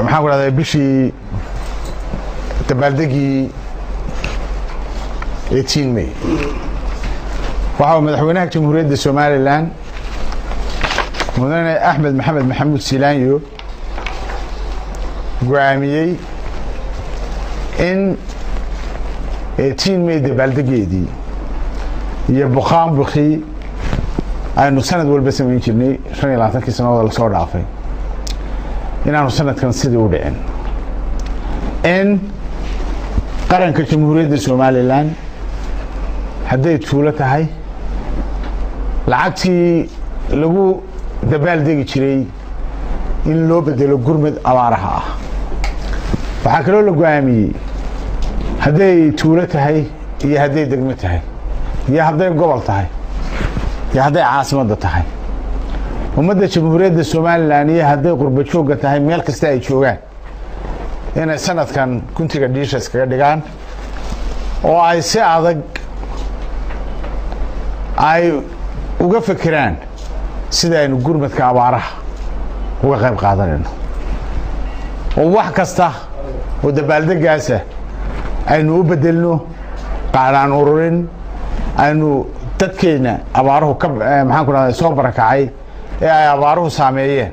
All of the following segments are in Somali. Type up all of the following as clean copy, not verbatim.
Maxaan ku dhahdaa, bishii dabaaldegii 18 May, waxa uu Madaxweynaha Jamhuuriyadda Somaliland, Mudane Axmed Maxamed Maxamuud Silaanyo, go-aamiyey in 18 May dabaaldegeedii iyo bukaan bukii aynu sanad walba samayn jirnay 25-kii sannadood lasoo dhaafay inaanu sanadkan sidii u dhicin, in qaranka Jamhuuriyadda Somaliland hadday tuulo tahay lacagtii lagu dabaaldegi jiray in loo bedelo gurmad abaaraha ah. Waxaa kaloo la go-aamiyey hadday tuulo tahay iyo hadday degmo tahay iyo hadday gobol tahay iyo hadday caasimadda tahay, ummadda Jamhuuriyadda Somaliland iyo hadday qurba joogga tahay, meel kasta ay joogaan, inay sanadkan guntiga dhiisha iskaga dhigaan oo ay si adag ay uga fekeraan sida aynu gurmadka abaaraha uga qayb qaadanayno, oo wax kasta oo dabaaldegaasa aynu u bedelno qaadhaan ururin aynu dadkeenna abaaruhu ka, maxaan ku dhahda, soo barakacay ee ay abaaruhu saameeyeen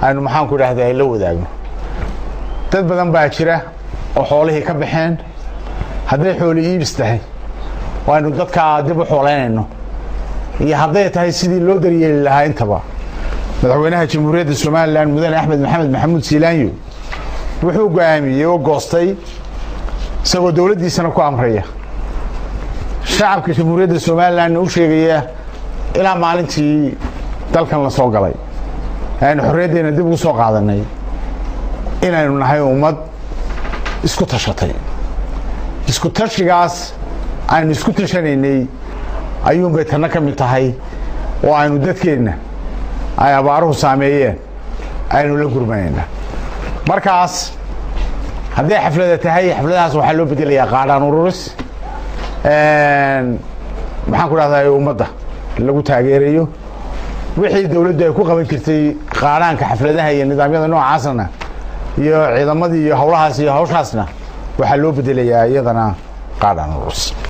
aynu, maxaan ku dhahda, ay la wadaagno. Dad badan baa jira oo xoolihii ka baxeen. Hadday xooli iibis tahay oo aynu dadkaa dib u xoolaynayno iyo hadday tahay sidii loo daryeeli lahaa intaba, Madaxweynaha Jamhuuriyadda Somaliland, Mudane Axmed Maxamed Maxamuud Siilaanyo, wuxuu go-aamiyey oo goostay, isagoo dowladdiisana ku amraya, shacabka Jamhuuriyadda Somalilandna u sheegaya, ilaa maalintii dalkan la soo galay aynu xorriyaddeena dib ugu soo qaadanay inaynu nahay ummad isku tashatay. Isku tashigaas aynu isku tashanaynay ayuunbay tanna ka mid tahay, oo aynu dadkeenna ay abaaruhu saameeyeen aynu la gurmanayna. Markaas hadday xaflada tahay, xafladahaas waxaa loo bedelayaa qaadhaan ururis, maxaan ku dhahdaa, ummadda lagu taageerayo. Wixii dowladdu ay ku qaban jirtay qaadhaanka xafladaha iyo nidaamyada noocaasna iyo ciidamadii iyo howlahaas iyo hawshaasna waxaa loo bedelayaa iyadana qaadhaan ururis.